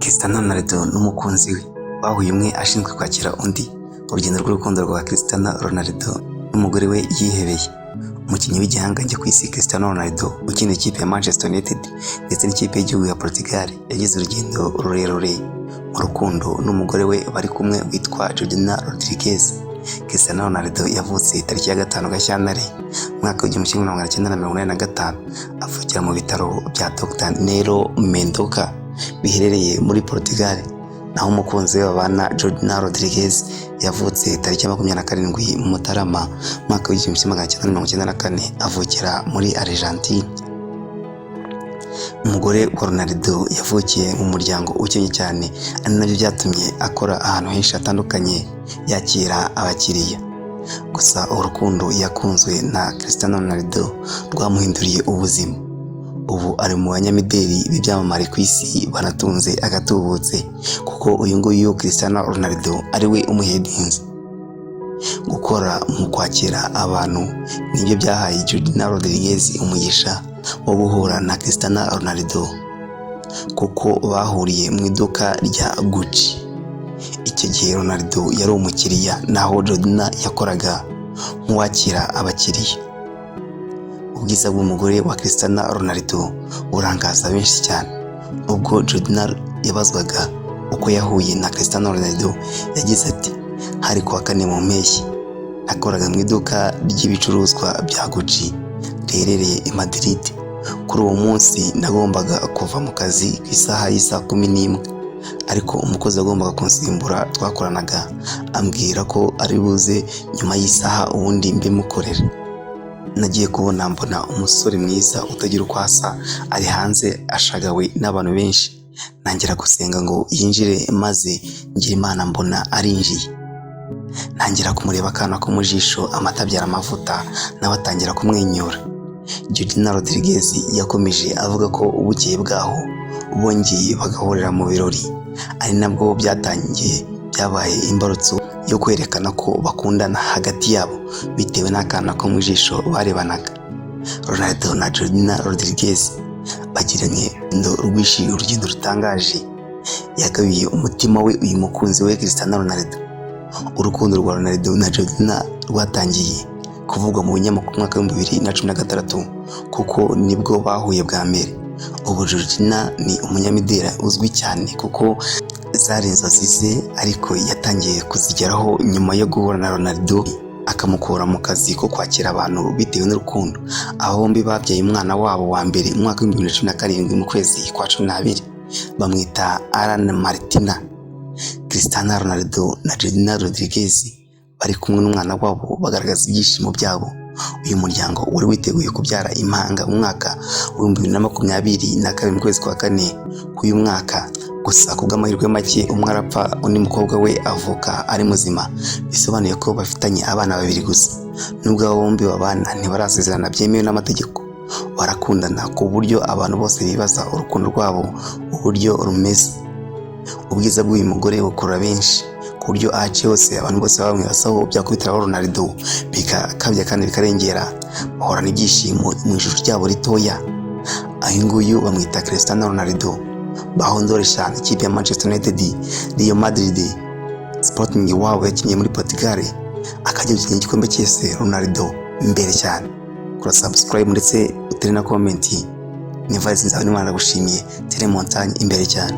Cristiano Ronaldo n'umukunzi we bahuye umwe ashinzwe kwakira undi. Urugendo rw'urukundo rwa Cristiano Ronaldo n'umugore we yihebeye. Umukinnyi w'igihangange ku isi Cristiano Ronaldo ukina ikipe ya Manchester United ndetse n'ikipe y'igihugu ya Portugal, yagize urugendo rurerure mu rukundo n'umugore we bari kumwe witwa Georgina Rodriguez. Cristiano Ronaldo yavutse tariki ya 5 Gashyantare umwaka w'1985, avukira mu bitaro bya Dr Nero Mendonça biherereye muri Portugal. Naho umukunzi we babana, Georgina Rodriguez, yavutse tariki ya 27 Mutarama umwaka w'1994, avukira muri Argentine. Umugore wa Ronaldo yavukiye mu muryango ukennye cyane, ari nabyo byatumye akora ahantu henshi hatandukanye yakira abakiriya. Gusa urukundo yakunzwe na Cristiano Ronaldo rwamuhinduriye ubuzima. Ubu ari mu banyamideli b'ibyamamare ku isi banatunze agatubutse, kuko uyu nguyu Cristiano Ronaldo ari we umuhedinze. Gukora mu kwakira abantu nibyo byahaye Georgina Rodriguez umugisha wo guhura na Cristiano Ronaldo, kuko bahuriye mu iduka rya Gucci. Icyo gihe Ronaldo yari umukiriya, naho Georgina yakoraga nk'uwakira abakiriya. Ubwiza bw'umugore wa Cristiano Ronaldo burangaza benshi cyane. Ubwo Georgina yabazwaga uko yahuye na Cristiano Ronaldo, yagize ati: "Hari kuwa kane mu mpeshyi, nakoraga mu iduka ry'ibicuruzwa bya Gucci riherereye i Madrid. Kuri uwo munsi nagombaga kuva mu kazi ku isaha y'isaa 11, ariko umukozi wagombaga kunsimbura twakoranaga ambwira ko ari buze nyuma y'isaha ubundi mbimukorera. Nagiye kubona mbona umusore mwiza utagira uko asa ari hanze ashagawe n'abantu benshi. Ntangira gusenga ngo yinjire, maze ngira Imana mbona arinjiye. Ntangira kumureba akana ko mu jisho, amata abyara amavuta, nawe atangira kumwenyura." Georgina Rodriguez yakomeje avuga ko bukeye bwaho bongeye bagahurira mu birori, ari nabwo byatangiye byabaye imbarutso yo kwerekana ko bakundana hagati yabo bitewe n'akana ko mu jisho barebanaga. Ronaldo na Georgina Rodriguez bagiranye urugendo rwinshi, urugendo rutangaje. Yagabiye umutima we uyu mukunzi we Cristiano Ronaldo. Urukundo rwa Ronaldo na Georgina rwatangiye kuvugwa mu binyamakuru mu mwaka w'2016, kuko nibwo bahuye bwa mbere. Ubu Georgina ni umunyamideli uzwi cyane, kuko zari inzozi ze, ariko yatangiye kuzigeraho nyuma yo guhura na Ronaldo akamukura mu kazi ko kwakira abantu bitewe n'urukundo. Aba bombi babyaye umwana wabo wa mbere mu mwaka w'2017 mu kwezi kwa 12, bamwita Alan Martina. Cristiano Ronaldo na Georgina Rodriguez bari kumwe n'umwana wabo bagaragaza ibyishimo byabo. Uyu muryango wari witeguye kubyara impanga mu mwaka w'2022 mu kwezi kwa kane k'uyu mwaka. Gusa ku bw'amahirwe make umwe arapfa, undi mukobwa we avuka ari muzima, bisobanuye ko bafitanye abana babiri gusa. Nubwo aba bombi babana, ntibarasezerana byemewe n'amategeko. Barakundana ku buryo abantu bose bibaza urukundo rwabo uburyo rumeze. Ubwiza bw'uyu mugore bukurura benshi, ku buryo ahaciye hose abantu bose baba bamwibazaho, byakubitiraho Ronaldo bikakabya kandi bikarengera. Bahorana ibyishimo mu ijuru ryabo ritoya. Uyu nguyu bamwita Cristiano Ronaldo, Ballon d'Or eshanu, ikipe ya Manchester United, Real Madrid, Sporting iwabo yakiniye muri Portugal, akajya gukina igikombe cy'isi. Ronaldo imbere cyane. Kora subscribe ndetse utere na comment. Ni Valens Nzabonimana, ndagushimiye. Tele Montagne imbere cyane.